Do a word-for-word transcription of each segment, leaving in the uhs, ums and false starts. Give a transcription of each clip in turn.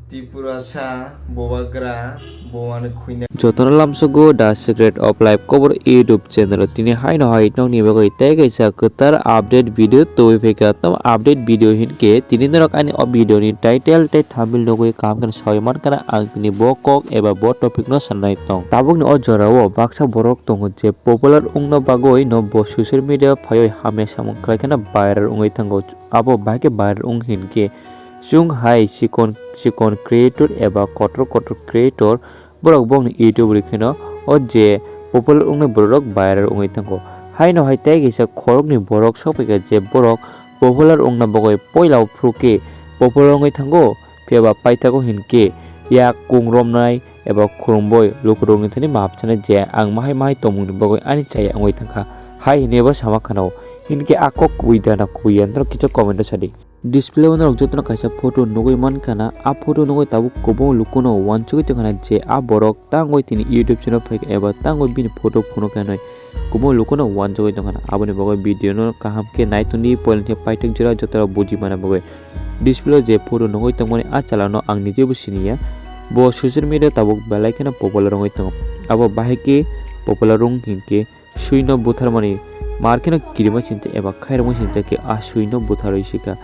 Tripurasa, Bubagra, Bumani Khuinai. Jotono lamsogo The Secret of Life Kobor YouTube channel o tini haino hai nokni bagwi tei kaisa kwtal update video tubui phaikha. Tamo update video hinkhe tini norok ani o video ni title tei thumbnail nugwi kaham khe sawi mankha ang tini bo kok eba bo topic no sanai tong. Tabukni o jorao baksa borok tongo je popular wngna bagwi no bo social media phaiwi hamya samung khlai kheno viral wngwi thango. Abo bahai khe viral wng hinkhe chwng hai chikon chikon creator eba kotor kotor creator borok bongni YouTube ri kheno o je popular wngnai borok viral wngwi thango. Haino hai tei kaisa khoroknwi borok sok phaikha je borok popular wngna bagwi poila phuru khe popular wngwi thango, phiya ba paithago hinkhe yak kung romnai eba khurumbai lukurokni thani map sanai je ang mahai mahai tongmungni bagwi ani chaya wngwi thangkha hai hinwi bo sama khano. Hinkhe a kok kubui dana kubui ya norok kisa comment o sadi. Display o norok jotono kaisa photo nugwi mankha na, a photo nugwi tabuk kwbangma lukuno uansugwi tongkha na je a borok tangwi tini YouTube channel phaikha eba tangwi bini photo phunukha hinwi kwbangma lukuno uansugwi tongkha na. Aboni bagwi video no kaham khe naitoni poilani paithak jora joto rok buji mana bagwi. Display o je photo nugwi tongmani a chalano ang nijebo siniya. Bo social media tabuk belai kheno popular wngwi tongo. Abo bahai khe popular wng hinkhe suino butharmani mar kheno kirima sincha eba khairokma sincha khe a suino butharwi sikha.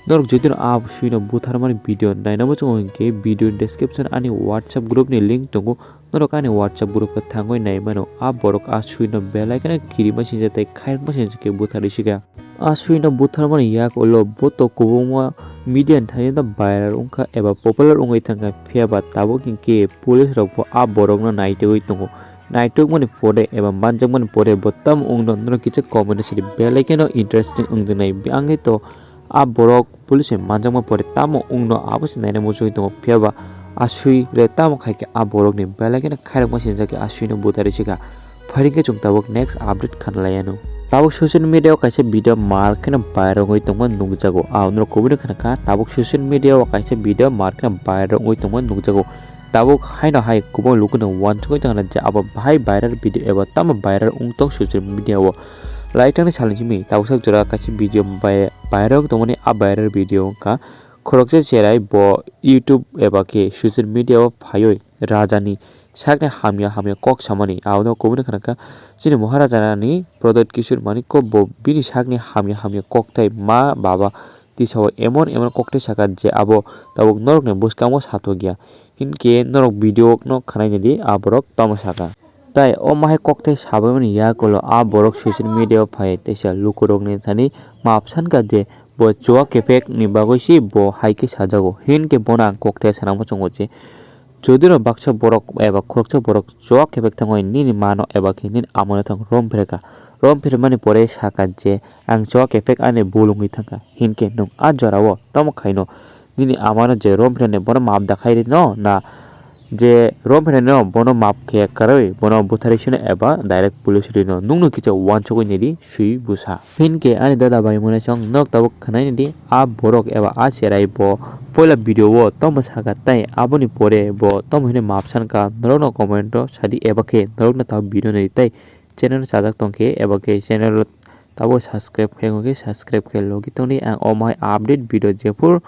Norok jodi no a suino butharmani video naina muchungo hinkhe video ni description ani WhatsApp group ni link tongo, norok ani WhatsApp group o thangwi nai mano. A borok a suino belai kheno kirima sincha tei khairokma sincha khe butharwi sikha. A suino butharmani yak ulo bo to kwbangma media ni thani no viral wngkha eba popular wngwi thangkha, phiya ba tabuk hinkhe police rok bo a borokno naitugwi tongo. Naitukmani pore eba manjakmani pore bo tamo wngno norok kisa comment o sadi belai kheno interesting wngjaknai. Ang khe to a borok police bai manjakma pore tamo wngno abo se naina muchungwi tongo, phiya ba a sui re tamo khai khe a borokni belai kheno khairokma sinjak khe a suino butharwi sikha. Phairing khe chwng tabuk next update khanalaiano. Tabuk social media o kaisa video mar kheno viral wngwi tongma nukjago. A norok kubui no khna kha, tabuk social media o kaisa video mar kheno viral wngwi tongma nukjago. Tabuk haino hai kubun lukuno uansugwi tongkha je abo bahai viral video eba tamo viral wng tong social media o. Laithangni salni simi tabuksa jora kaisa video bai-, viral wng tongmani a viral video wngkha khoroksa cherai bo YouTube eba khe social media o phaiwi rajani sakni hamya hamya kok samani. Abono kubuni khna kha chini Maharaja ni Pradyut Kishore Manikya bo bini sakni hamya hamya kokthai ma baba tisao emon emon kokthai sakha je abo tabuk norokni bwskango satokya. Hinkhe norok video no khwnai naidi a borok tamo sakha. Tai o mahai kokthai sabaimani yakulo a borok social media o phai teisa lukurokni thani map sankha je bo chuak effect ni bagwi se bo hai khe sajago. Hinkhe bono ang kokthai sana muchungo je jodi no baksa borok eba khoroksa borok chuak effect thangwi nini mano eba khe nini amano thang rom phereka. Rom phermani pore sakha je ang chuak effect ani bul wngwi thangkha. Hinkhe nwng a jorao tamo khaino nini amano je rom pherani bono map da khai rino na je rom pherani no bono map khe karwi bono butharwi sino eba direct police rino nungno kicha uansugwi nidi sui busa. Hinkhe ani dada bai mwnai song nok tabuk khwnai nidi a borok eba a cherai bo poila video o tamo sakha tai aboni pore bo tamo hwnwi map sankha norokno comment o sadi eba khe norokno tabuk video nai tai channel sajak tongkhe eba khe channel tabuk subscribe khe wngkhe subscribe khe logi tongdi ang o mai update video jephuru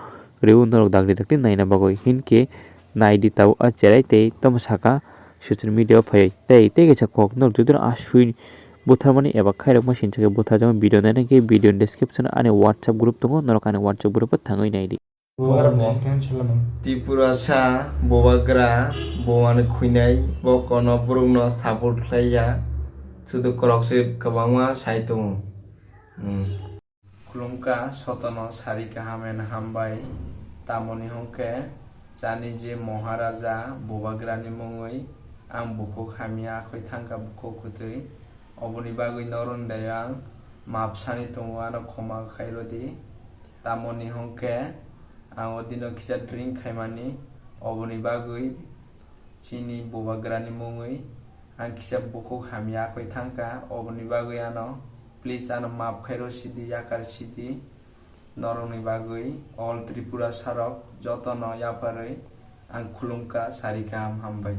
rw norok dakti dakti naina bagwi hinkhe naidi tabuk a cherai tei tamo saka social media o phai tei tei kaisa kok norok jotono a sui butharmani eba khairokma sincha khe butharjakma video naina khe video ni description ani WhatsApp group tongo norok ani WhatsApp group o thangwi naidi. Khobor bo tension lama. Tripurasa, Bubagra, Bumani Khuinai, bo kono borokno support khlai ya. Sudu korok se kwbangma sai tongo. Hmm. Khulumkha, sotono sari kaham and hambai. Tamoni hwnkhe, chani je Maharaja Bubagrani mungwi ang bukhuk hamya akhoi thangkha bukhuk kwtwi. Oboni bagwi norokni dayo ang map sani tongo, ano khoma khairodi. Tamoni hwnkhe ang o dino kisa drink khaimani, oboni bagwi chini Bubagrani mungwi ang kisa bukhuk hamya akhoi thangkha, oboni bagwi ano please ano map khairo sidi, yakar sidi. Norokni bagwi all Tripurasa rok jotono yapharwi ang khulumkha, sari kaham hambai.